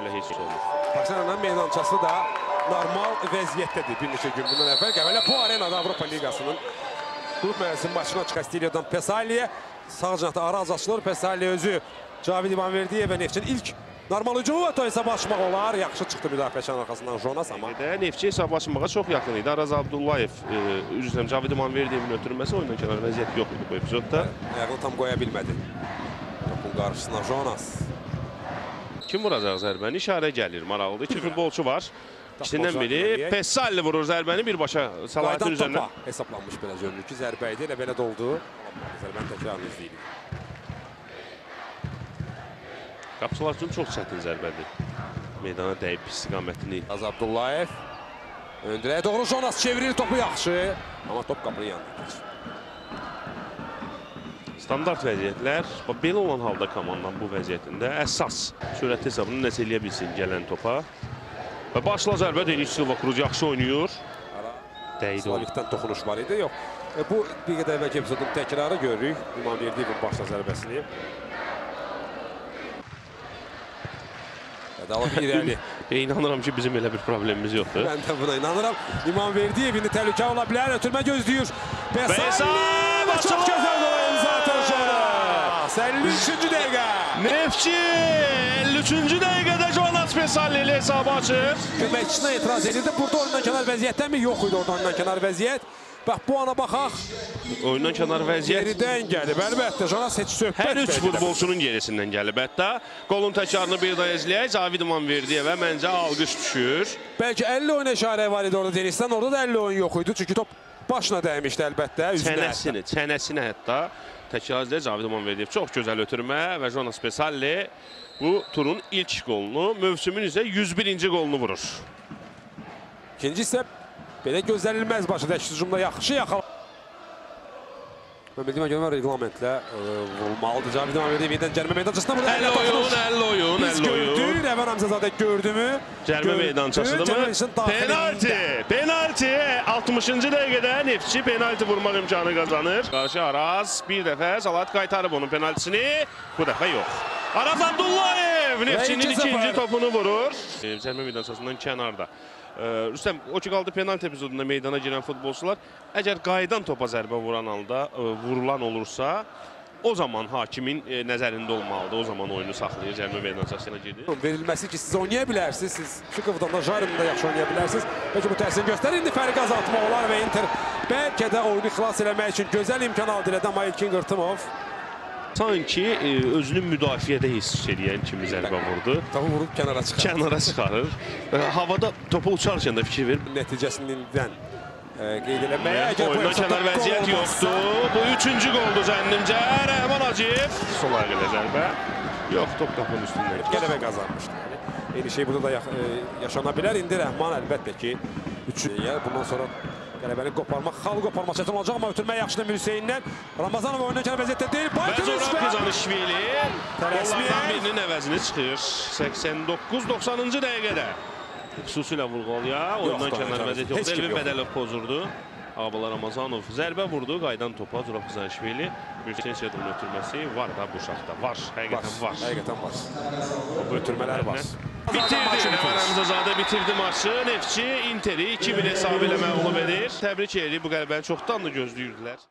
Külək heç olmur. Barselonanın meydançası da normal vəziyyətdədir bir neçə gün bundan əvvəl. Qəbələ bu arenada Avropa Liqasının qrup mərhələsinin maçına Castillo'dan Pesalliyə. Sağ cinahda Araz açılır. Pesalli özü Cavid İmanverdiyev və Neftçinin ilk normal hücumu və hesaba açmaq olar. Yaxşı çıxdı müdafiəçinin arxasından Jonas amma. Neftçi hesaba açmağa çox yaxın idi. Araz Abdullayev, üzr istəyirəm, Cavid İmanverdiyevin ötürməsi oyundan kənar vəziyyət yox idi bu epizodda. Ayağını tam qoya bilmədi. Topun qarşısına Jonas. Kim vuracaq zərbəni? İşarə gəlir. Maraqlıdır. İki futbolçu var. İkisindən biri Pesalli vurur zərbəni birbaşa Səlaheddin üzərinə. Topa hesablanmış belə görünür ki, zərbə idi. Elə belə də oldu. Zərbəni təkrarını izləyirik. Qapıçılar üçün çox çətin zərbədir. Meydana dəyib istiqamətini. Araz Abdullayev ön direğe doğru Jonas çevirir topu yaxşı. Amma top qapının yanına keçir. Standart vəziyyətlər, belə olan halda komandanın bu vəziyyətində əsas sürət hesabını nəsə eləyə bilsin gələn topa. Və başla zərbə Denis Silva Cruz yaxşı oynayır. Dəydi. Slavikdən toxunuş var idi, yox. Bu bir qədər əvvəlki epizodun təkrarı görürük. İmanverdiyevin başla zərbəsini. Bədalov irəli. İnanıram ki, bizim elə bir problemimiz yoxdur. Mən də buna inanıram. İmanverdiyev indi təhlükə ola bilər, ötürmə gözləyir. Pesalli çox gözəl qola imza atır Jonas. 53-cü dəqiqə. Neftçi 53-cü dəqiqədə Jonas Pesalli ilə hesabı açır. Köməkçisinə etiraz edirdi. Burada oyundan kənar vəziyyətdənmi? Yox idi orada oyundan kənar vəziyyət. Bax, bu ana baxaq. Oyundan kənar vəziyyət. Geridən gəlib, əlbəttə. Jonas heç söhbət hər üç futbolçunun gerisindən gəlib. Hətta qolun təkrarını bir daha izləyək. Cavid İmanverdiyevə məncə alqış düşür. Bəlkə 50 oyun işarə var idi orada Denisdən. Orada da 50 oyun yox idi. Çünki top başına dəymişdi əlbəttə. Çənəsini, çənəsini hətta. Təkrar izləyək. Cavid İmanverdiyev çox gözəl ötürmə və Jonas Pesalli bu turun ilk qolunu, mövsümün isə 101-ci qolunu vurur. İkinci isə belə gözlənilməz başladı. Əks hücumda yaxşı yaxaladı. Mən bildiyimə görə reglamentlə vurulmalıdır. Cavid İmanverdiyev yenidən cərimə meydançasına. Əl oyun, əl oyun, əl oyun. Biz gördük, Rəvan Həmzəzadə gördü mü? Cərimə meydançasıdır mı? Penalti, penalti. 60-cı dəqiqədə Neftçi penalti vurmaq imkanı qazanır. Qarşı Araz bir dəfə Salat qaytarıb onun penaltisini. Bu dəfə yox. Araz Abdullayev Neftçinin ikinci topunu vurur. Cərimə meydançasından kənarda. Rüstəm, o ki qaldı penalti epizodunda meydana girən futbolçular, əgər qayıdan topa zərbə vuran halda vurulan olursa, o zaman hakimin nəzərində olmalıdır. O zaman oyunu saxlayır, cərimə meydançasına gedir. Verilməsi ki, siz oynaya bilərsiniz, siz Şıkovdan da Jarimdə də yaxşı oynaya bilərsiniz. Bəlkə bu təsirini göstərir. İndi fərqi azaltmaq olar və Inter bəlkə də oyunu xilas eləmək üçün gözəl imkan aldı elədi, amma İlkin Qırtımov sanki özünü müdafiədə hiss eləyən kimi zərbə vurdu. Topu vurub kənara çıxarır. Kənara çıxarır. Havada topu uçarkən də fikir verib. Nəticəsindən qeyd eləməyə. Oyundan kənar vəziyyət yoxdur. Bu üçüncü qoldur zənnimcə. Rəhman Hacıyev sol ayağı ilə zərbə. Yox, top qapının üstündən. Qələbə qazanmışdı. Eyni şey burada da yaşana bilər. İndi Rəhman əlbəttə ki, bundan sonra qələbəni qoparmaq, xalı qoparmaq çətin olacaq, amma ötürmə yaxşıdır Hüseyndən. Ramazanov oyundan kənar vəziyyətdə deyil. Və Zurab Qızanışvili qollardan birinin əvəzini çıxır. 89-90-cı dəqiqədə. Xüsusilə vurğuluya, oyundan kənar vəziyyət yoxdur. Elvin Bədəlov pozurdu. Ağabala Ramazanov zərbə vurdu, qayıdan topa Zurab Qızanışvili. Hüseyn Seyidovun ötürməsi var da bu uşaqda. Var, həqiqətən var. Həqiqətən var. Bu ötürmələr var. Bitirdi, Rəvan Həmzəzadə bitirdi maçı. Neftçi Interi 2-1 hesabı ilə məğlub edir. Təbrik edirik, bu qələbəni çoxdan da gözləyirdilər.